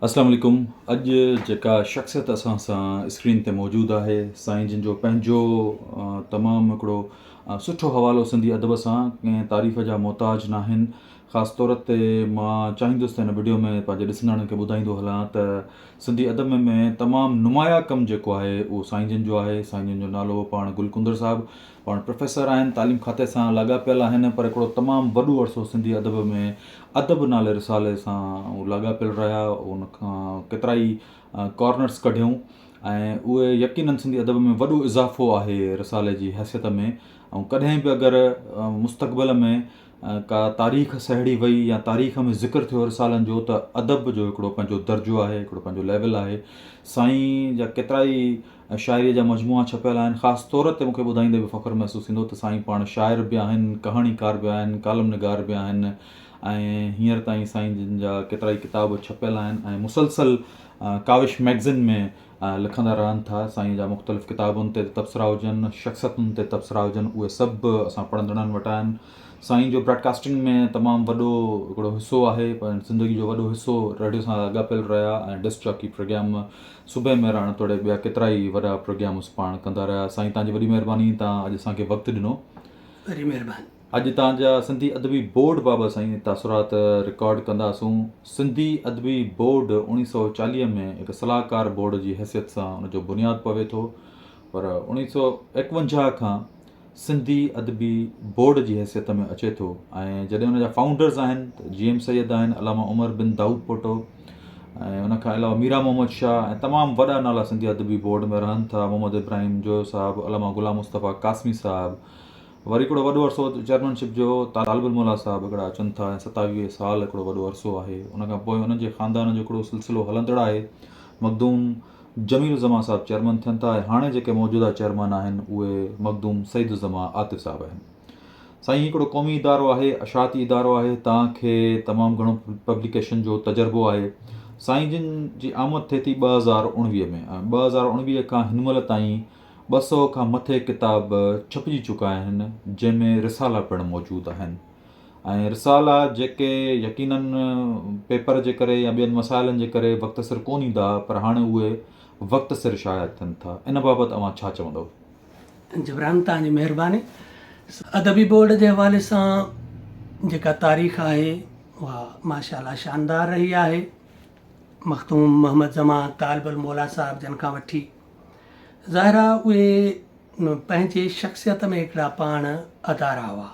اسلام عليڪم اڄ جيڪا شخصيت اسان سان اسڪرين تي موجود آهي سائين جن جو پنهنجو تمام هڪڙو سٺو حوالو سنڌي ادب سان ڪنهن تعريف جا محتاج ناهن خاص طور تي مان چاهيندس ته هن وڊيو ۾ پنهنجي ڏسندڙن کي ٻڌائيندو هلان ته سنڌي ادب ۾ تمام نمايان ڪم جيڪو آهي اهو سائين جن جو آهي سائين جن جو نالو پاڻ گل ڪندر صاحب پاڻ پروفيسر آهن تعليم کاتي سان لاڳاپيل آهن پر هڪڙو تمام وڏو عرصو سنڌي ادب ۾ ادب نالي رسالي سان هو لاڳاپيل رهيا ان کان ڪيترائي ڪارنرس ڪڍيائون ۽ اهي يقينن سنڌي ادب ۾ وڏو اضافو آهي رسالي جي حيثيت ۾ ۽ ڪڏهن به اگر مستقبل ۾ ڪا تاريخ سهيڙي وئي يا تاريخ ۾ ذڪر ٿيو رسالن جو ته ادب جو هڪڙو پنهنجو درجو آهي هڪڙو پنهنجو ليول آهي سائين جا ڪيترائي شاعريء جا مجموعا ڇپيل آهن خاص طور تي مون کي ٻڌائيندي به فخر محسوس ٿيندو ته سائين پاڻ شاعر به آهن ڪهاڻيڪار به آهن ڪالم نگار به آهن ۽ هينئر تائين سائين جن جا ڪيترائي ڪتاب ڇپيل آهن ۽ مسلسل ڪاوش مئگزين ۾ لکندا رهن ٿا. سائينء جا مختلف ڪتابن تي تبصرا هجن، شخصيتن تي تبصرا هجن، اهي سڀ به اسان پڙهندڙن وٽ آهن. سائين جو براڊڪاسٽنگ ۾ تمام وڏو هڪڙو حصو آهي، پنهنجي زندگي جو وڏو حصو ريڊيو سان لاڳاپيل رهيا ۽ ڊسڪ جاڪي پروگرام صبح مهراڻ توڙي ٻيا ڪيترائي وڏا پروگرامس پاڻ ڪندا رهيا. سائين توهان جي وڏي مهرباني توهان اڄ اسان کي وقت ڏنو. وڏي مهرباني. اڄ تان جا سنڌي ادبي بورڊ بابت سائين تاثرات رڪارڊ ڪنداسون. سنڌي ادبي بورڊ اوڻيهه سئو چاليهه ۾ هڪ صلاحڪار بورڊ جي حيثيت سان ان جو بنياد پوي ٿو پر اوڻيهه سئو ايڪونجاهه کان سنڌي ادبي بورڊ جي حيثيت ۾ اچي ٿو ۽ جڏهن ان جا فائونڊرز آهن ته جي ايم سيد آهن، علامه عمر بن دائود پوٽو ۽ ان کان علاوه ميران محمد شاهه ۽ تمام وڏا نالا سنڌي ادبي بورڊ ۾ رهن ٿا، محمد ابراهيم جويو صاحب، علامه غلام مصطفيٰ قاسمي صاحب. وري هڪڙو وڏو عرصو چيئرمين شپ جو طالب الموليٰ صاحب هڪڙا اچن ٿا ۽ 27 سال هڪڙو وڏو عرصو آهي ان کان پوء انهن جي خاندان جو هڪڙو سلسلو هلندڙ آهي مخدوم جميل الزمان صاحب چيئرمين ٿين ٿا ۽ هاڻي جيڪي موجوده چيئرمين آهن اهي مخدوم سعيد الزمان عاطف صاحب آهن سائين هي هڪڙو قومي ادارو آهي اشاعتي ادارو آهي توهان کي تمام گهڻو پبليڪيشن جو تجربو آهي سائين جن جي آمد ٿئي ٿي 2019 ۾ ۽ 2019 کان هن مهل تائين 200 کان مٿي ڪتاب ڇپجي چڪا آهن، جنهن ۾ رسالا پڻ موجود آهن ۽ رسالا جيڪي يقينن پيپر جي ڪري يا ٻين مسائلن جي ڪري وقت سر ڪونه ايندا پر هاڻي اهي وقت سر شايع ٿين ٿا، ان بابت اوهان ڇا چوندؤ؟ جبران توهان جي مهرباني. ادبي بورڊ جي حوالي سان جيڪا تاريخ آهي اها ماشاء الله شاندار رهي آهي. مخدوم محمد زمان طالب الموليٰ صاحب جن کان وٺي ظاهر آ اهي پنهنجي شخصيت ۾ هڪڙا پاڻ ادارا هئا.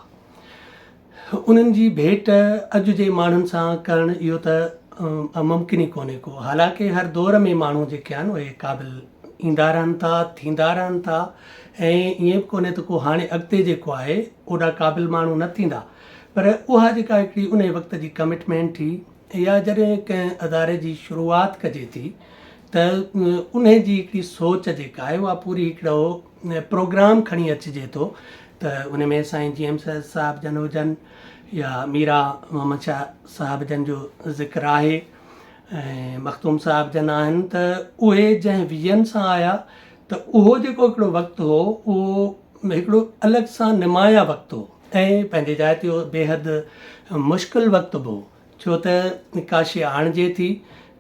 انهن جي ڀيٽ اڄ جي ماڻهن سان ڪرڻ اهو ته ممڪن ئي ڪونهي ڪو. حالانڪه هر دور ۾ ماڻهو جيڪي آهن اهي قابل ايندا رهن ٿا، ٿيندا رهن ٿا ۽ ائين به ڪونهي ته ڪو هاڻي اڳتي جيڪو آهي اوڏا قابل ماڻهو نه ٿيندا پر اها جيڪا هڪڙي انهي وقت جي ڪمٽمينٽ هئي يا جڏهن ڪنهن اداري جي شروعات ڪجي ٿي ته انهي جي هڪڙي سوچ جيڪا آهي اها پوري هڪڙو پروگرام کڻي اچجي ٿو ته ان ۾ سائين جي ايم سيد صاحب جن هجن يا ميرا محمد شاهه صاحب جن جو ذڪر آهي ۽ مخدوم صاحب جن آهن ته اهي جنهن ويزن سان آيا ته اهو جيڪو هڪڙو وقت هو اهو هڪڙو الڳ سان نمايان وقت هو ۽ پنهنجي جاء تي اهو بيحد مشڪل وقت به هو ڇو ته ڪا شيء آڻجي ٿي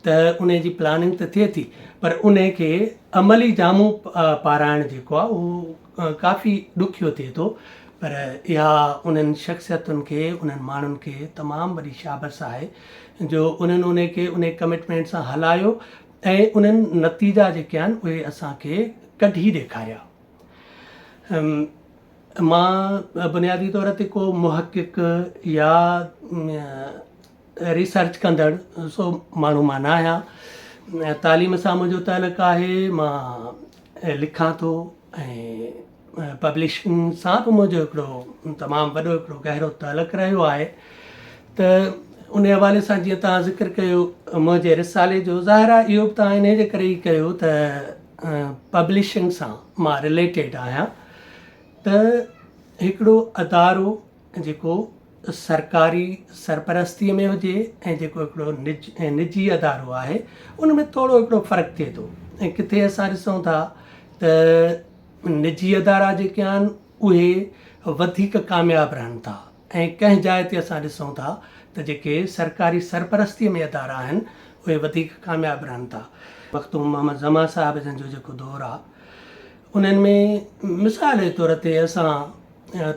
ته انهي جي پلاننگ ته ٿئي ٿي پر انهي کي عملي جامو پارائڻ جيڪو آهي اهو ڪافي ڏکيو ٿئي ٿو پر اها انهن شخصيتن کي انهن ماڻهن کي تمام وڏي شابس آهي جو انهن انهي کي انهي ڪمٽمينٽ سان هلايو ۽ انهن نتيجا جيڪي آهن اهي اسان کي ڪڍي ڏيکاريا. مان بنيادي طور تي ڪو محقق يا ريسرچ ڪندڙ سو ماڻهو مان نه آهيان تعليم سان منهنجو تعلق آهي مان لکان ٿو ۽ پبلشنگ سان به منهنجو هڪڙو تمام وڏو هڪڙو گهرو تعلق رهيو آهي ته ان حوالي سان جيئن توهان ذڪر ڪيو منهنجي رسالي جو ظاهر آهي اهو به توهان انهي جي ڪري ئي ڪيو ته پبلشنگ سان مان رليٽيڊ آهيان ته هڪڙو ادارو جيڪو سرڪاري سرپرستي ۾ هجي ۽ جيڪو هڪڙو نج نجي ادارو آهي ان ۾ ٿورو هڪڙو فرق ٿئي ٿو ۽ ڪٿي اسان ڏسون ٿا ته نجي ادارا جيڪي آهن اهي وڌيڪ ڪامياب رهن ٿا ۽ ڪنهن جاء تي اسان ڏسون ٿا ته جيڪي سرڪاري سرپرستي ۾ ادارا آهن اهي وڌيڪ ڪامياب رهن ٿا. مخدوم محمد زمان صاحب جن جو جيڪو دور آ انهن ۾ مثال جي طور تي اسان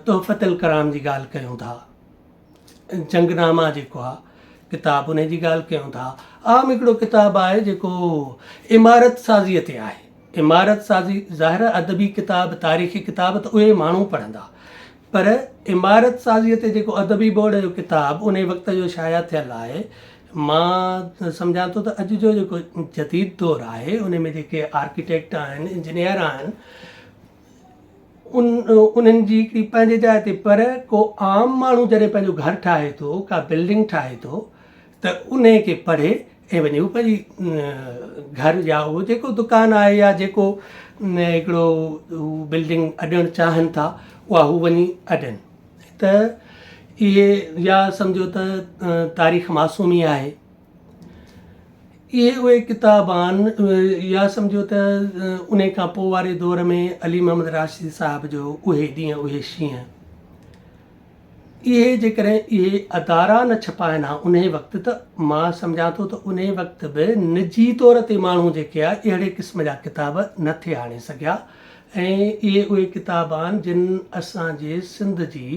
تحفة الڪرام جي ڳالهه ڪيون ٿا، جنگ ناما جيڪو آ ڪتاب انهي جي ڳالهه ڪيون ٿا. عام هڪڙو ڪتاب آهي جيڪو عمارت سازيء تي آهي. عمارت سازي ظاهر آهي ادبي ڪتاب، تاريخي ڪتاب ته اهي ماڻهو پڙهندا پر عمارت سازيء تي جيڪو ادبي بورڊ جو ڪتاب انهي وقت جو شايع ٿيل آهي مان سمجهان ٿو ته اڄ جو جيڪو جديد دور آهي انهي ۾ جيڪي آرڪيٽيڪٽ آهن انجنيئر آهن ان انهن جي هڪڙي پنهنجي جاء تي پر ڪو عام ماڻهو جڏهن پنهنجو گهر ٺاهي ٿو ڪا بلڊنگ ٺاهي ٿو ته انهي کي پڙهي ۽ وڃي هو پنهنجي گهر يا اهو جيڪو دڪان آهي يا جيڪو هڪڙو هو بلڊنگ اڏڻ چاهن ٿا اها هو وڃي اڏن ته اهي يا سمجهو ته تاريخ معصومي آهي اهي اهي ڪتاب آهن يا سمجهو ته انهي کان پوء واري دور ۾ علي محمد راشدي صاحب جو اهي ڏينهن اهي شينهن اهي جيڪڏهن اهي ادارا نه ڇپائن ها انهي وقت ته مان سمجهان ٿو ته انهي وقت به نجي طور تي ماڻهو جيڪي آهي اهڙي قسم جا ڪتاب نه ٿي آڻي سگهيا ۽ اهي اهي ڪتاب آهن جن اسان جي سنڌ جي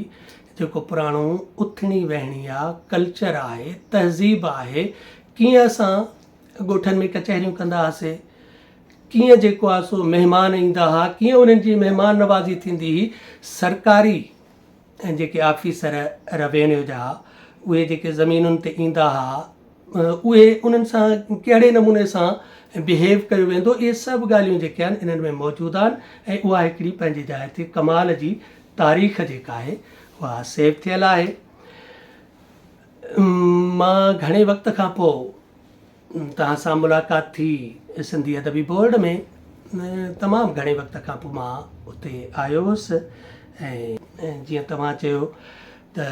جيڪو پراڻو اٿڻي ويهڻي آ ڪلچر آهي تهذيب آهي ڪيئن اسان ڳوٺن ۾ ڪچهريون ڪندا هئاسي ڪيئن جيڪو آ سو مهمان ايندا ها ڪيئن انهن جي مهمان نوازي ٿيندي هئي سرڪاري ۽ جيڪي آفيسر روينيو جا اهي جيڪي زمينن تي ايندا ها اهي انهن سان ڪهڙي نموني سان بهيو ڪيو ويندو اهي سڀ ڳالهيون جيڪي آهن انهن ۾ موجود آهن ۽ اها هڪڙي پنهنجي جاء تي ڪمال جي تاريخ جيڪا آهي اها سيو ٿيل آهي مان گهڻي وقت کان پوء توهان سان ملاقات ٿي سنڌي ادبي بورڊ ۾ تمام گهڻي وقت کان پوء مان اتي آيو هوس ۽ جيئن توهان چيو ته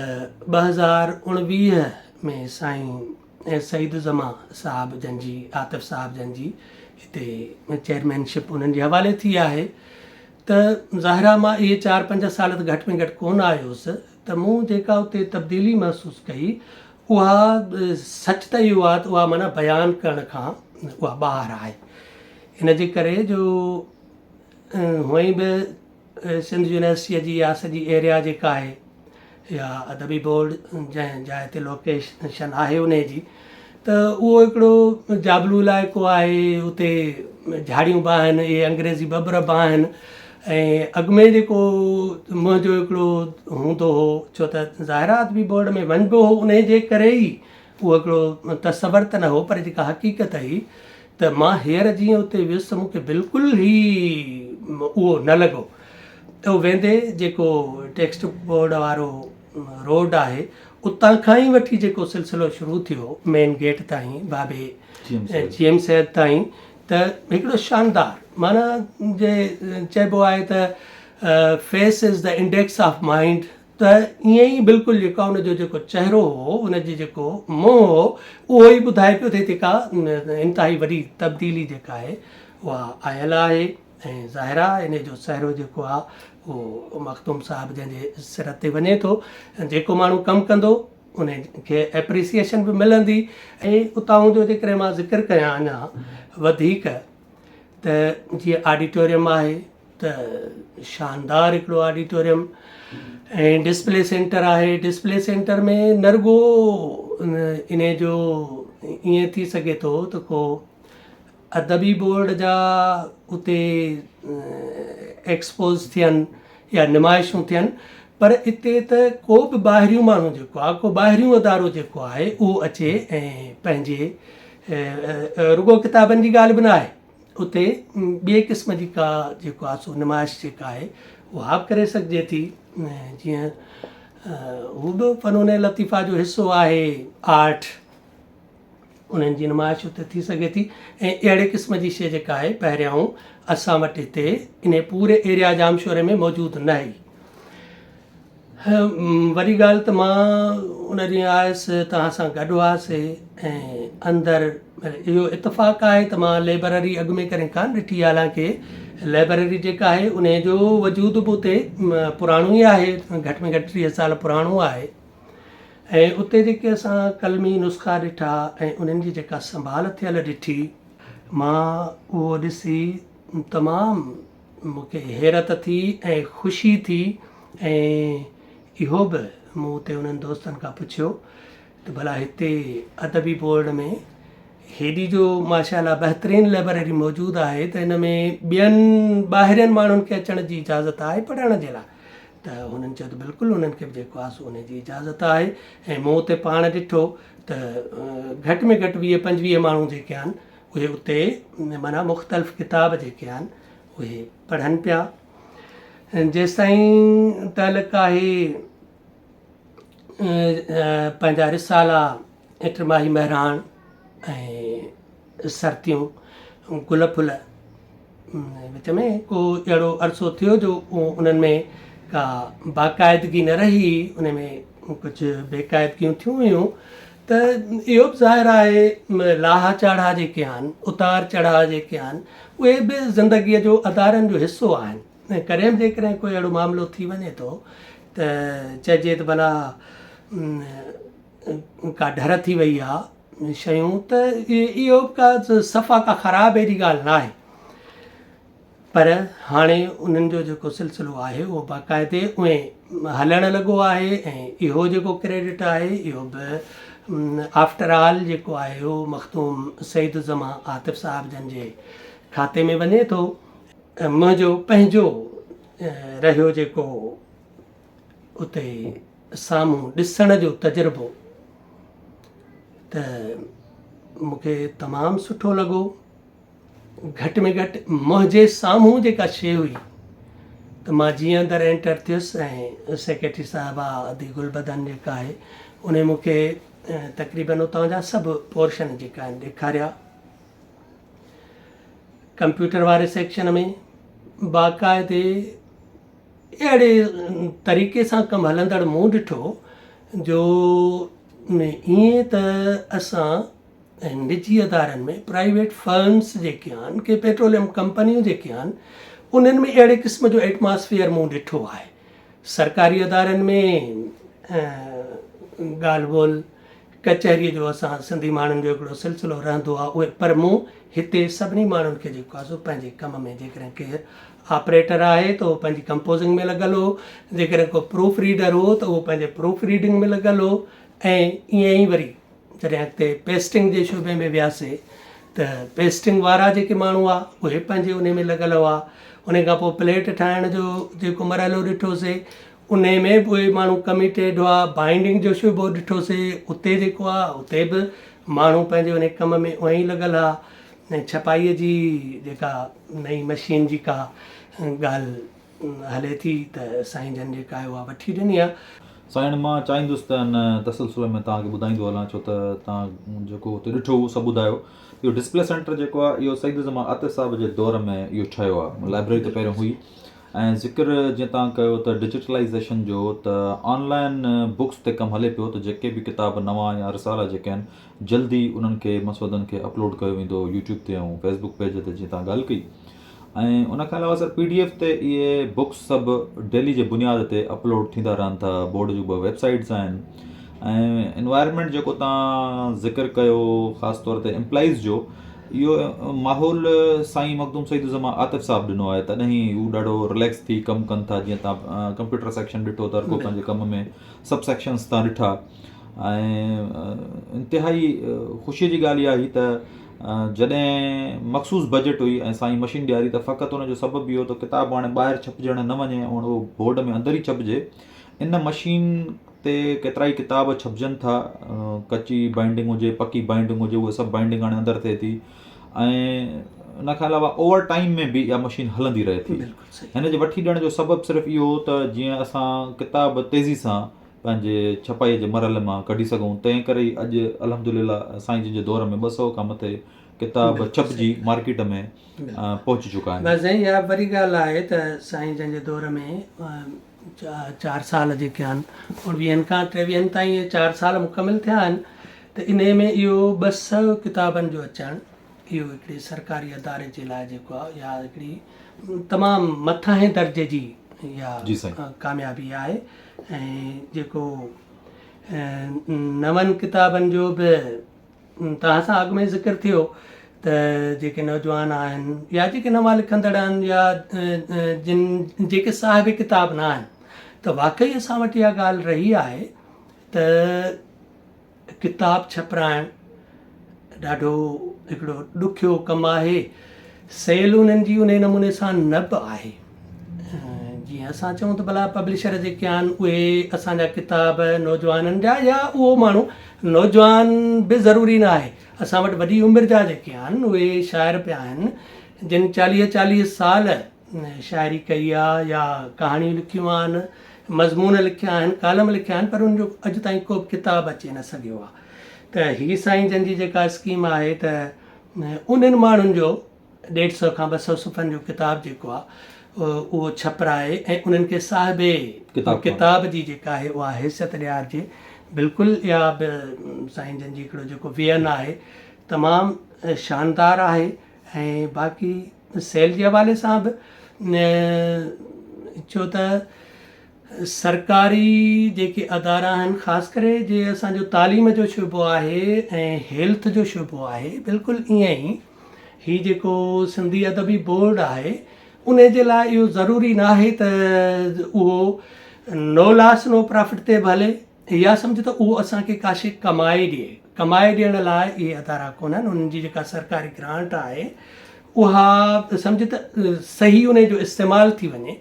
2019 ۾ سائين سعيد الزمان صاحب جن جي عاطف صاحب جن جي هتي چيئرمين شپ انهن جي حوالي ٿي آهي ته ظاهر آهي مان اهي چار پنج سال ته گهٽ ۾ گهٽ ڪونه آيو هوس ته مون جيڪا اتي تبديلي محسوس ڪئي اها سچ ته اهو آهي ته اها معنيٰ بيان ڪرڻ کان اها ٻاهر آهي. ان جي ڪري جو هونئن به سنڌ يونيورسٽيء جي اها سڄي ايريا جيڪا آهي يا ادبي بورڊ جنهن جاء تي لوڪيشن آهي انهي جي ته اهو هڪڙو جابلو علائقو آهي اتي جهاڙيون به آهن اهي انگريزي ٻٻر به آهن ۽ اڳ ۾ جيڪو منهنجو هڪڙو هوندو هو ڇو ته ظاهر آهي ادبي بورڊ ۾ وڃبو هو انهي جي ڪري ئي اهو هڪڙو تصور ته نه هو پر جيڪا حقيقت هئي ته مان هينئر جيئن اتي ويس ته مون کي بلڪل ئي اهو نه لڳو ته ويندي جيڪو ٽيڪسٽ بورڊ وارو روڊ آهي اتان کان ئي وٺي جيڪو سلسلو شروع ٿيو مين گيٽ تائين بابي جي ايم سيد تائين ته هڪڙو شاندار معنيٰ جي چئبو آهي ته face is the index of mind ته ائين ئي بلڪل جيڪو ان جو جيڪو چهرو هو ان جي جيڪو منهن هو اهو ئي ٻڌائي پيو ته هتي ڪا انتهائي وڏي تبديلي جيڪا آهي اها آيل آهي ۽ ظاهر آهي انهي جو سهرو جيڪو آهي اهو مخدوم صاحب جنهن جي سر تي وڃي ٿو جيڪو ماڻهو ڪم ڪندو انهي کي ايپريسيئيشن به ملندي ۽ اتاهون جو جيڪڏهن مان ذڪر ڪيان اڃا وڌيڪ ته جيئن آڊيٽوريم آهي ته شاندار هڪڙو آڊيٽوريم ۽ ڊسپلي سينٽر آهي ڊسپلي سينٽر ۾ نه رڳو انهي جو ائين ٿي سگهي ٿو ته ڪو ادبي بورڊ جا اتي ايڪسپوز ٿين يا نمائشون ٿين پر اتي ته ڪو به ٻاهريون ماڻهو جيڪو آهي ڪو ٻاهريون ادارو جيڪو آهي اهو اچي ۽ پنهنجي رڳو ڪتابن جي ڳالهه به نه آهي اتي ٻئي قسم جي ڪا جيڪو آهي سو نمائش جيڪا آهي اها به ڪري سگهجي ٿي جيئن هو به فنون لطيفه جو حصو آهي آرٽ انهن جي نمائش اتي ٿي سگهي ٿي ۽ اهڙي قسم جي شيء جيڪا آهي پهريائون اسان وٽ هتي انهي پوري ايريا ڄامشوري ۾ موجود نه هئي. وڏي ڳالهه ته مان ان ڏينهن آيس توهان سان گڏ هئاسي ۽ اندر اهو اتفاق آهي ته مان لئبرري اڳ ۾ ڪڏهن ڪانه ڏٺي حالانڪه لئبرري جيڪا آهي انهي جو وجود به اتي پراڻو ئي آهي گهٽ ۾ گهٽ 30 سال پراڻو آهي. ۽ اتي جيڪي اسان قلمي نسخا ڏٺا ۽ انهن جي جيڪا سنڀال ٿيل ڏٺي، مان اهو ڏسي تمام مون کي حيرت ٿي ۽ خوشي ٿي ۽ اهو به مون اتي انهن دوستن کان پڇيو ته ڀلا هتي ادبي بورڊ ۾ هيڏي جو ماشاء الله بهترين لئبرري موجود آهي ته ان ۾ ٻين ٻاهرين ماڻهن کي اچڻ جي اجازت آهي پڙهڻ جي لاء ته هنن چيو ته بلڪل انهن کي به جيڪو آهي سو ان جي اجازت آهي ۽ مون اتي پاڻ ڏٺو ته گهٽ ۾ گهٽ 20 25 ماڻهو جيڪي آهن اهي اتي معنيٰ مختلف ڪتاب جيڪي آهن اهي پڙهن پيا. جيستائين تعلق آهي پنهنجا رسالا ٽماهي مهراڻ ۽ سرتيون گل ڦل وچ ۾ ڪو اهڙو عرصو ٿيو جو انهن ۾ ڪا باقاعدگي نه رهي ان ۾ ڪجهه بيقاعدگيون ٿيون هيون ته اهو به ظاهر آهي لاها چاڙها جيڪي آهن اتار چڙها جيڪي آهن اهي به زندگيء جو ادارن جو حصو آهن ۽ ڪڏهن به جيڪڏهن ڪو اهڙو معاملو ٿي وڃي ٿو ته چئجي ته ڀلا ڪا ڍر ٿي وئي آ شيون ته اهو به ڪا صفا ڪا خراب اهڙي ڳالهه نه آهي پر هاڻي انهن جو جيڪو سلسلو آهي اهو باقاعدي ائين هلڻ لڳو آهي ۽ اهو جيڪو ڪريڊٽ آهي اهو به آفٽر آل جيڪو آهي اهو مخدوم سعيد الزمان عاطف صاحب جن جي کاتي ۾ وڃي ٿو. منهنجو پنهنجو رهيو جيڪو اتي سامهون ڏسڻ جو تجربو ته مون کي تمام سٺو لڳو. گهٽ ۾ گهٽ منهنجي سامهون جيڪا شيء هئي ته مان جيئن اندر اينٽر ٿيس ۽ سيڪريٽري صاحبه ادي گلبدن جيڪا آهي انهي مون کي تقريبن اتان جا سڀ پورشن جيڪا آهن ڏيکاريا. ڪمپيوٽر واري سيڪشن ۾ باقاعدي اهڙي طريقي سان ڪم هلندڙ مون ڏٺو جو ائين ته اسان ۽ نجي ادارن ۾ پرائيويٽ فرمز جيڪي آهن ڪي پيٽروليم ڪمپنيون جيڪي آهن انهن ۾ اهڙي قسم جو ايٽماسفيئر مون ڏٺو آهي سرڪاري ادارن ۾ ڳالهه ٻولهه ڪچهري جو اسان سنڌي ماڻهن جو هڪڙو سلسلو رهندو آهي اهي پر مون هتي سڀني ماڻهن کي جيڪو آهي سو پنهنجي ڪم ۾ جيڪڏهن ڪير آپريٽر آهي ته اهو پنهنجي ڪمپوزنگ ۾ لڳل هو جيڪڏهن ڪو پروف ريڊر هو ته اهو پنهنجي پروف ريڊنگ ۾ لڳل هو ۽ ائين ئي وري جڏهن اڳتي پيسٽنگ جي شعبي ۾ وياسي ته پيسٽنگ وارا جيڪي ماڻهو هئا اهي پنهنجي انهي ۾ لڳل هئا انهي کان پوء پليٽ ٺاهڻ جو جيڪو مرحلو ڏٺوسي انهي ۾ به اهي ماڻهو ڪميٽيڊ هئا بائنڊنگ جو شعبو ڏٺوسي اتي جيڪو آ اتي به ماڻهو پنهنجي انهي ڪم ۾ اونئي ئي لڳل هئا ۽ ڇپائي جي جيڪا نئين مشين جي ڪا ڳالهه هلي ٿي ته سائين جن جيڪا آهي اها وٺي ڏني آهي. سائين مان چاهيندس ته ان تسلسل ۾ توهان کي ٻڌائيندو هلان ڇو ته توهان جيڪو اتي ڏٺو اهو سڀ ٻڌايو. اهو ڊسپلي سينٽر جيڪو آهي اهو سعيد الزمان عاطف صاحب جي دور ۾ اهو ٺهيو آهي لائبريري ته پهريون هئي ۽ ذڪر جيئن توهان ڪيو ته ڊجيٽلائيزيشن جو ته آن لائن بڪس تي ڪم هلي پيو ته جيڪي به ڪتاب نوان يا رسالا جيڪي آهن جلدي انهن کي مسودن کي اپلوڊ ڪيو ويندو يوٽيوب تي ۽ فيسبوڪ پيج تي جيئن توهان ڳالهه ڪئي ۽ ان کان علاوه سر پي ڊي ايف تي اهي بڪس سڀ ڊيلي جي بنياد تي اپلوڊ ٿيندا رهن ٿا بورڊ جون ٻه ويب سائيٽس آهن ۽ انوائرمينٽ جيڪو تان ذڪر ڪيو خاص طور تي امپلائيز جو اهو ماحول سائين مخدوم سعيد الزمان عاطف صاحب ڏنو آهي تڏهن ئي هو ڏاڍو رليڪس ٿي ڪم ڪن ٿا جيئن تان ڪمپيوٽر سيڪشن ڏٺو ته هر ڪو پنهنجي ڪم ۾ سب سيڪشنس تان ڏٺا ۽ انتهائي خوشي جي ڳالهه اها هئي ته جڏهن مخصوص بجيٽ هئي ۽ سائين مشين ڏياري ته فقط ان جو سبب اهو ته ڪتاب هاڻي ٻاهر ڇپجڻ نه وڃي ۽ اهو بورڊ ۾ اندر ئي ڇپجي ان مشين تي ڪيترائي ڪتاب ڇپجن ٿا ڪچي بائنڊنگ هجي پڪي بائنڊنگ هجي اهي سڀ بائنڊنگ هاڻي اندر ٿئي ٿي ۽ ان کان علاوه اوور ٽائيم ۾ به اها مشين هلندي رهي ٿي هن جي وٺي ڏيڻ جو سبب صرف اهو هو ته جيئن اسان ڪتاب تيزي سان پنهنجي ڇپائيء جي مرحلي مان ڪڍي سگهون، تنهن ڪري ئي اڄ الحمدلله سائين جن جي دور ۾ 200 کان مٿي ڪتاب ڇپجي مارڪيٽ ۾ پهچي چڪا آهن. بس سائين اها وري ڳالهه آهي ته سائين جن جي دور ۾ چار سال جيڪي آهن اڻويهن کان ٽيويهن تائين اهي چار سال مڪمل ٿيا آهن ته انهي ۾ اهو 200 ڪتابن جو اچڻ اهو هڪڙي سرڪاري اداري جي لاء جيڪو آهي اها هڪڙي تمام مٿانهين درجي جي اها ڪاميابي آهي ۽ جيڪو نون ڪتابن جو به توهان سان اڳ ۾ ذڪر ٿيو ته جيڪي نوجوان آهن يا جيڪي نوان لکندڙ آهن يا جن جيڪي صاحب ڪتاب نه آهن ته واقعي اسان وٽ اها ڳالهه رهي آهي ته ڪتاب ڇپرائڻ ڏاڍو هڪڙو ڏکيو ڪم آهي. سيل انهن جي انهي نموني سان نه به آهي. جيئن اسان چئون ته ڀلا پبلشر جيڪي آهن اهي اسان جا ڪتاب نوجوانن جا يا اهو ماڻهو نوجوان به ضروري نه آهي. اسان وٽ وڏي عمر جا جيڪي آهن اهي شاعر به آهن جن چاليهه چاليهه سال شاعري ڪئي آ يا ڪهاڻيون لکيون آهن، مضمون لکيا آهن، ڪالم لکيا آهن پر ان جو اڄ تائين ڪو به ڪتاب اچي نه سگهيو آ ته هي سائين جن جي جيڪا اسڪيم آهي ته انهن ماڻهن جو ڏيڍ سئو کان 200 صفحن جو ڪتاب جيڪو آ اهو ڇپرائي ۽ انهن کي صاحب ڪتاب جي جيڪا آهي اها حيثيت ڏيارجي بلڪل اها به سائين جن جي هڪڙو جيڪو ويئن آهي تمام شاندار آهي ۽ باقي سيل جي حوالي سان به ڇو ته سرڪاري جيڪي ادارا آهن خاص ڪري جي اسان جو تعليم جو شعبو آهي ۽ هيلٿ جو شعبو آهي بلڪل ائين ئي هي جيڪو سنڌي ادبي بورڊ آهي ان جي لاء اهو ضروري نه آهي ته اهو نو لاس نو پرافٽ تي به هلي يا سمجهه ته اهو اسان کي ڪا شيء ڪمائي ڏئي. ڪمائي ڏيڻ لاء اهي ادارا ڪونهن، انهن جي جيڪا سرڪاري گرانٽ آهي اها سمجهه ته صحيح انهي جو استعمال ٿي وڃي،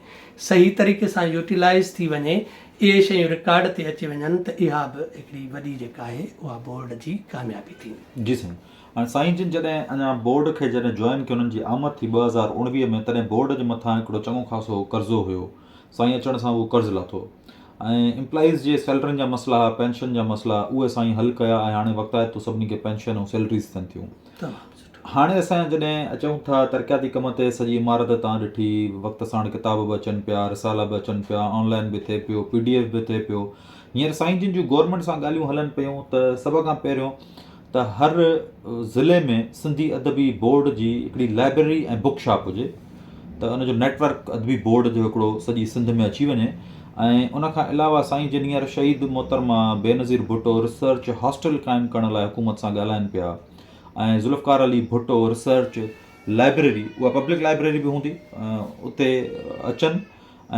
صحيح طريقي سان يوٽيلائيز ٿي وڃي، اهي شيون رڪارڊ تي اچي وڃن ته اها به هڪڙي وڏي جيڪا آهي اها بورڊ جي ڪاميابي ٿيندي. جي سائين. هاڻي سائين جن جڏهن اڃا بورڊ کي جڏهن جوائن ڪيو انهن جي آمد ٿي 2019 ۾ تڏهن بورڊ جي مٿان هڪڙو چڱو خاصو قرضو هيو. سائين اچڻ سان اهو قرض لاٿو. ۽ امپلائيز جي سيلرين جا مسئلا ها پينشن جا مسئلا اهي سائين حل ڪيا ۽ هاڻي وقتائتو سڀني کي پينشن ۽ سيلريز ٿين ٿيون. هاڻي اسان جڏهن اچون ٿا ترقياتي ڪم تي سڄي عمارت تان ڏٺي وقت ساڻ ڪتاب به اچن پيا رسالا به اچن پيا آن لائن به ٿئي پيو پي ڊي ايف به ٿئي پيو هينئر سائين جن جون گورنمينٽ سان ڳالهيون هلن پيون ته سڀ کان پهريون ته هر ضلعي ۾ سنڌي ادبي بورڊ جي هڪڙي لائبريري ۽ بڪ شاپ هجي ته ان جو نيٽ ورڪ ادبي بورڊ جو هڪڙو سڄي سنڌ ۾ اچي وڃي ۽ ان کان علاوه سائين جن هينئر شهيد محترمه بينظير ڀٽو ريسرچ هاسٽل قائم ڪرڻ لاء حڪومت سان ڳالهائن پيا ۽ ذوالفقار علي ڀٽو ريسرچ لائبريري اها پبلڪ لائبريري به هوندي اتي اچن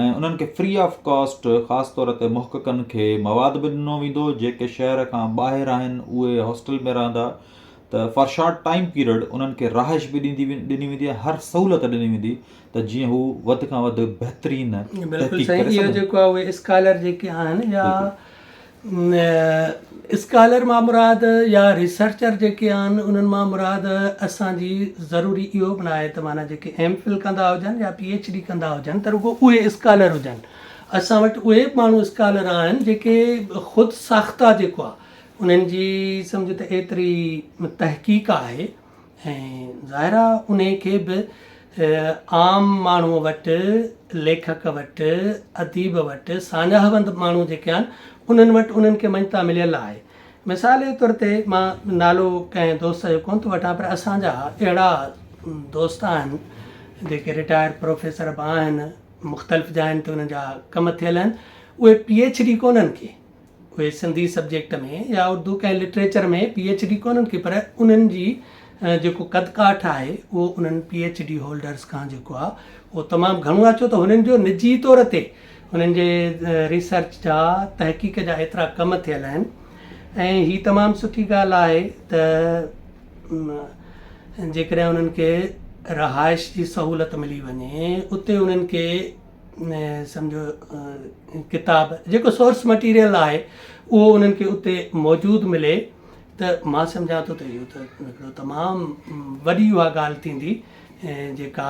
۽ انهن کي فري آف ڪاسٽ خاص طور تي محققن کي مواد به ڏنو ويندو جيڪي شهر کان ٻاهر آهن اهي هاسٽل ۾ رهندا ته فار شارٽ ٽائيم پيريڊ انهن کي رهائش به ڏيندي ڏني ويندي ۽ هر سهولت ڏني ويندي ته جيئن هو وڌ کان وڌ بهترين بلڪل تحقيق سائين ڪري اهو سگهن. جيڪو آهي اهي اسڪالر جيڪي آهن يا اسڪالر مان مراد يا ريسرچر جيڪي آهن انهن مان مراد اسان جي ضروري اهو به ناهي ته معنيٰ جيڪي ايم فل ڪندا هجن يا پي ايڇ ڊي ڪندا هجن ته رڳو اهي اسڪالر هجن اسان وٽ اهي به ماڻهو اسڪالر آهن جيڪي خود ساخته جيڪو آهي انهن جي سمجهه ته ايتري تحقيق آهي ۽ ظاهر آ انهي کي به عام ماڻهوء وٽ، ليکڪ وٽ، اديب وٽ، ساڃاهه وند ماڻهو جيڪي آهن انهن وٽ انهن کي مڃتا مليل آهي. مثال جي طور تي مان نالو ڪنهن دوست جو ڪونه ٿو وٺان پر اسان جا اهڙا دوست آهن جيڪي رٽائر پروفيسر به آهن، مختلف جاين تي انهن جا ڪم ٿيل آهن، اهي پي ايڇ ڊي ڪونهن ڪي. اهي سنڌي سبجيڪٽ ۾ يا اردو ڪنهن لٽريچر ۾ پي ايڇ ڊي ڪونهن ڪي پر انهن جي جيڪو قد ڪاٺ آهي اهو انهن پي ايڇ ڊي هولڊرس کان جيڪو آهي اهو تمام گهڻو آهي ڇو ته هنن جو نجي طور تي هنن جي ريسرچ جا تحقيق جا ايترا ڪم ٿيل آهن ۽ هي تمام سٺي ڳالهه آهي ته جيڪڏهن انهن کي رهائش جي سهولت ملي وڃي اتي انهن کي سمجهو ڪتاب جيڪو سورس مٽيريل آهي اهو انهن کي اتي موجود ملي ته مان سمجهان ٿو ته اهو ته هڪڙو تمام وڏي اها ڳالهه ٿيندي جيڪا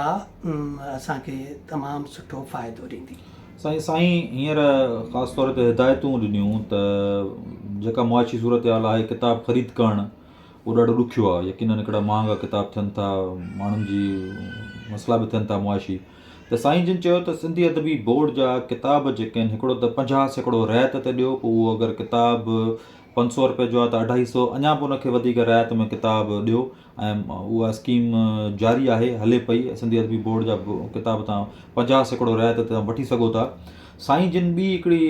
اسان کي تمام سٺو فائدو ڏيندي. سائين سائين هينئر خاص طور تي هدايتون ڏنيون ته جيڪا معاشي صورتحال آهي ڪتاب خريد ڪرڻ اهو ڏاڍو ڏکيو آهي يقينن هڪڙا مهانگا ڪتاب ٿين ٿا ماڻهن جي مسئلا به ٿين ٿا معاشي ته سائين جن چيو ته سنڌي ادبي بورڊ جا ڪتاب جيڪي آهن هڪڙو ته 50% رعايت تي ڏيو پوء اهو اگر ڪتاب 500 روپيه جو آهي ته اڍائي سو اڃا به ان کي وڌيڪ رعايت ۾ ڪتاب ڏيو ۽ اها اسڪيم جاري آهي هلي پئي سنڌي ادبي بورڊ جا ڪتاب تان 50% رعايت تي وٺي سگهو ٿا. سائين جن ٻي هڪڙي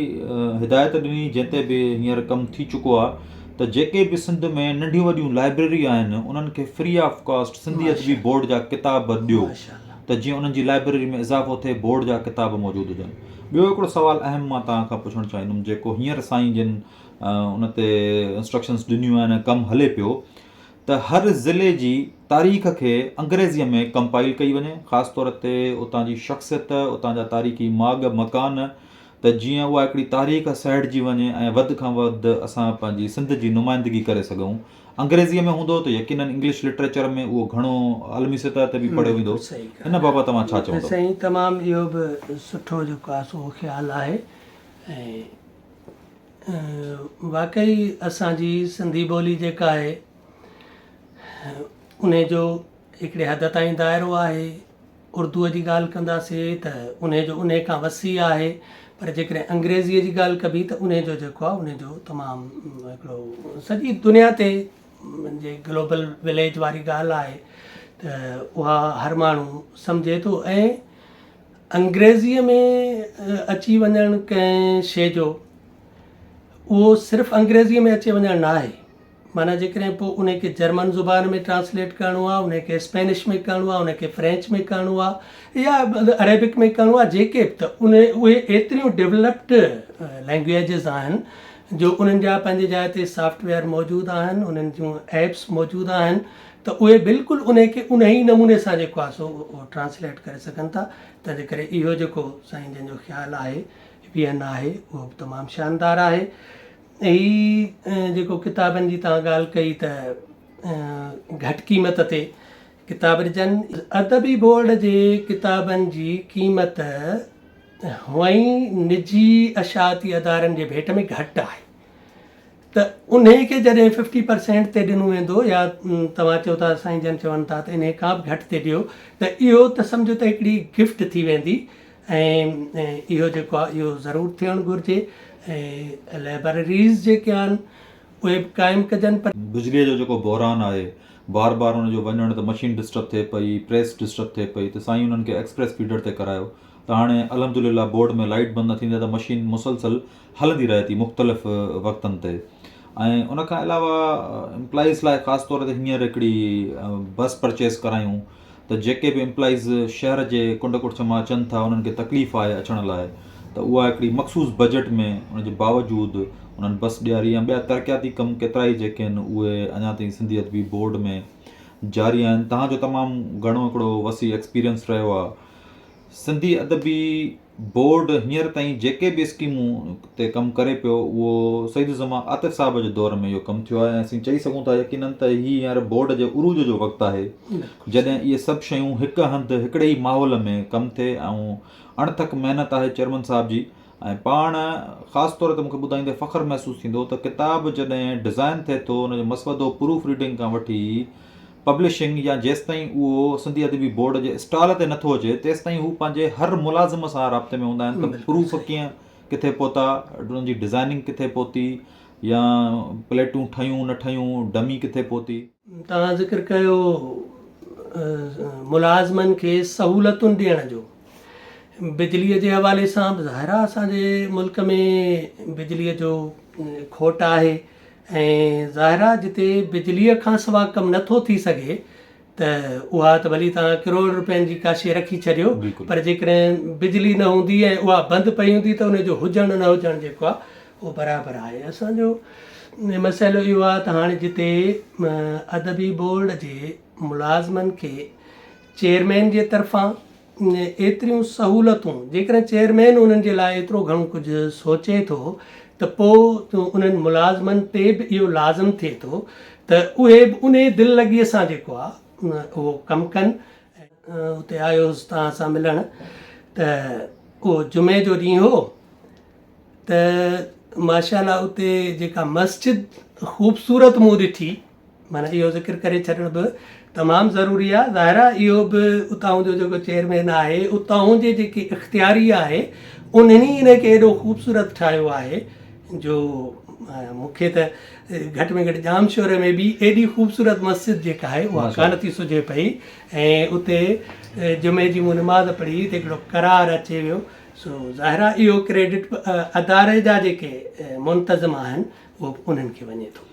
هدايت ڏني جنهن تي به هينئر ڪم ٿي چڪو آهي ته جيڪي به سنڌ ۾ ننڍيون وڏيون لائبريري آهن انهن کي فري آف ڪاسٽ سنڌي ادبي بورڊ جا ڪتاب ڏيو ته جيئن انهن جي لائبريري ۾ اضافو ٿئي بورڊ جا ڪتاب موجود هجن. ٻيو هڪڙو سوال اهم مان توهان کان پڇڻ چاهيندم جيڪو هينئر سائين جن ان تي انسٽرڪشنس ڏنيون آهن ۽ ڪم هلي پيو ته هر ضلعي جي تاريخ کي انگريزيء ۾ ڪمپائيل ڪئي وڃي، خاص طور تي اتان جي شخصيت، اتان جا تاريخي ماڳ مڪان ته جيئن اها هڪڙي تاريخ سهيڙجي وڃي ۽ وڌ کان وڌ اسان پنهنجي سنڌ جي نمائندگي ڪري سگهون. انگريزيء ۾ هوندو ته يقينن انگلش لٽريچر ۾ اهو گهڻو عالمي سطح تي به پڙهيو ويندو. ان بابت اوهان ڇا چوندؤ؟ سائين تمام اهو به سٺو جيڪو آهي سو خيال آهي ۽ واقعي اسان جي سنڌي ٻولي جيڪا آهي انهي جو هڪڙي حد تائين دائرو آهي اردوء جي ڳالهه ڪنداسي ته انهي جو انهي کان وسيع آهي پر جيڪڏهن انگريزيء جي ڳالهه ڪبي ته انهي جو جيڪو آهي انهي جو تمام هڪڙو سڄي دنيا تي جي گلوبل وليج واري ڳالهه آهي ته اها هر ماڻهو سمجهي ٿو ۽ انگريزيء ۾ اچي وڃڻ ڪنهن شيء جو اهو صرف انگريزيء ۾ اچي وڃڻ نه آهي معنيٰ جيڪڏهن پوء انهي کي جرمن زبان ۾ ٽرانسليٽ ڪرڻو آهي انهي کي اسپينش ۾ ڪرڻو آهي انهي کي فرينچ ۾ ڪرڻو آهي يا عريبڪ ۾ ڪرڻو آهي جيڪي به ته انهي اهي ايتريون ڊولپڊ لينگويجز آهن جو انهن جا پنهنجي جاء تي سافٽ ويئر موجود آهن انهن جون ايپس موجود آهن ته اهي بلڪل انهي کي انهي ئي نموني سان جيڪو آهي سو اهو ٽرانسليٽ ڪري سگهن ٿا تنهن جي ڪري اهو جيڪو سائين جن جو خيال آهي ويهن آهي اهو به تمام شاندار آهي هي جيڪو ڪتابن جي توهان ڳالهه ڪئي ته گهٽ قيمت تي ڪتاب ڏجن ادبي بورڊ جي ڪتابن جي قيمت هونئن نجي اشاعتي ادارن جي ڀيٽ ۾ گهٽ آهي ته انهي کي جڏهن ففٽي پرسينٽ تي ڏنو ويندو يا توهان چئو ٿا سائين جن چون ٿا ته انهي کان به گهٽ تي ڏيو ته اهو ته سمجهو ته هڪڙي گفٽ ٿي ويندي ۽ اهو جيڪو آهي اهو ضرور ٿيڻ گهرجي ۽ لائبريريز جيڪي آهن اهي به قائم ڪجن پر بجليء جو جيڪو بحران آهي بار بار ان جو وڃڻ ته مشين ڊسٽرب ٿئي پئي پريس ڊسٽرب ٿئي پئي ته سائين انهن کي ايڪسپريس فيڊر تي ڪرايو ته هاڻي الحمدلله بورڊ ۾ لائيٽ بند نه ٿيندي آهي ته مشين مسلسل هلندي رهي ٿي مختلف وقتن تي ۽ ان کان علاوه امپلائيز لاء خاص طور تي هينئر هڪڙي بس پرچيز ڪرايون ته جيڪي به امپلائيز شهر جي ڪنڊ ڪڙڇ مان اچن ٿا انهن کي تڪليف آهي اچڻ لاء ته اها هڪڙي مخصوص بجيٽ ۾ ان جي باوجود انهن بس ڏياري ۽ ٻيا ترقياتي ڪم ڪيترائي جيڪي آهن اهي اڃا تائين سنڌي ادبي بورڊ ۾ جاري آهن تهان جو تمام گهڻو هڪڙو وسيع ايڪسپيرينس رهيو آهي سنڌي ادبي بورڊ هينئر تائين جيڪي به اسڪيمون تي ڪم ڪري پيو اهو سعيد الزمان عاطف صاحب جي دور ۾ اهو ڪم ٿيو آهي ۽ اسين چئي سگهون ٿا يقينن ته هي هينئر بورڊ جي عروج جو وقت آهي جڏهن اهي سڀ شيون هڪ هنڌ هڪڙي ئي ماحول ۾ ڪم ٿئي ۽ اڻٿڪ محنت آهي چيئرمن صاحب جي ۽ پاڻ خاص طور تي مونکي ٻڌائيندي فخر محسوس ٿيندو ته ڪتاب جڏهن ڊزائن ٿئي ٿو ان جو مسودو پروف ريڊنگ کان وٺي پبلشنگ يا جيستائين اهو سنڌي ادبي بورڊ جي اسٽال تي نٿو اچي تيستائين هو پنهنجي هر ملازم سان رابطي ۾ هوندا آهن ته پروف ڪيئن ڪٿي پهتا انهن جي ڊزائننگ ڪٿي پهتي يا پليٽون ٺهيون نه ٺهيون ڊمي ڪٿي پهتي. توهان ذڪر ڪيو ملازمن کي سهولتن ڏيڻ جو بجليء جي حوالي سان به ظاهر آهي اسان جي ملڪ ۾ بجليء جو کوٽ آهي ۽ ظاهر آهي جتي بجليء کان سوا ڪم نه ٿو ٿي سگهي ته اها ته ڀلي توهان ڪروڙ روپين جي ڪا شيء رکي ڇڏيو پر جيڪڏهن بجلي نه هوندي ۽ اها بند پئي هوندي ته ان جو هجڻ نه هجڻ جيڪو آهي اهو برابر آهي. اسان جو مسئلو اهو آهي ته هاڻي جتي ادبي بورڊ جي ملازمن کي چيئرمين جي طرفان ايتريون سهولتون، جيڪڏهن چيئرمين انهن جي لاء ايترو گهڻو ڪجهه سوچي ٿو ته پوء انهن ملازمن تي به اهو لازم ٿئي ٿو ته اهي به انهي دل لڳيء سان جيڪو آهي اهو ڪم ڪن. اتي آيو هوس توهان سان ملڻ ته اهو جمعي جو ڏينهن هو ته ماشاء الله اتي جيڪا مسجد خوبصورت مون ڏٺي معنيٰ اهو ذڪر ڪري ڇڏڻ به تمام ضروري آهي. ظاهر آهي اهو به اتاهون جو جيڪو چيئرمين آهي اتاهون جي جيڪي اختياري آهي انهن ئي ان کي ايڏو خوبصورت ٺاهيو آهي جو مون کي ته گهٽ ۾ گهٽ ڄامشوري ۾ به ايڏي خوبصورت مسجد جيڪا آهي اها ڪانه ٿي سجهي پئي ۽ اتي جمعي جي مون نماز پڙهي ته هڪڙو قرار اچي ويو. سو ظاهر آهي اهو ڪريڊٽ اداري جا جيڪي منتظم آهن اهو به انهن کي وڃي ٿو.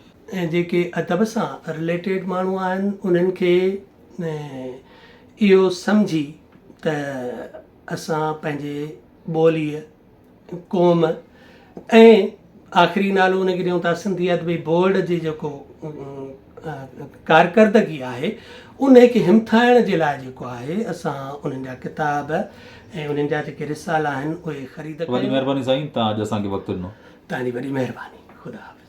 ۽ جيڪي ادب سان رليٽيڊ ماڻهو آهن انهن کي اهو سمجهي ته اسان پنهنجي ٻوليء، قوم ۽ آخري نالو ان کي ڏيون ٿا سنڌي ادبي بورڊ جي جيڪو ڪارڪردگي آهي ان کي همٿائڻ جي لاء جيڪو آهي اسان انهن جا ڪتاب ۽ انهن جا جيڪي رسالا آهن اهي خريد وڏي ڪيون. مهرباني سائين تان اڄ اسان کي وقت ڏنو. توهان جي وڏي مهرباني خدا حافظ.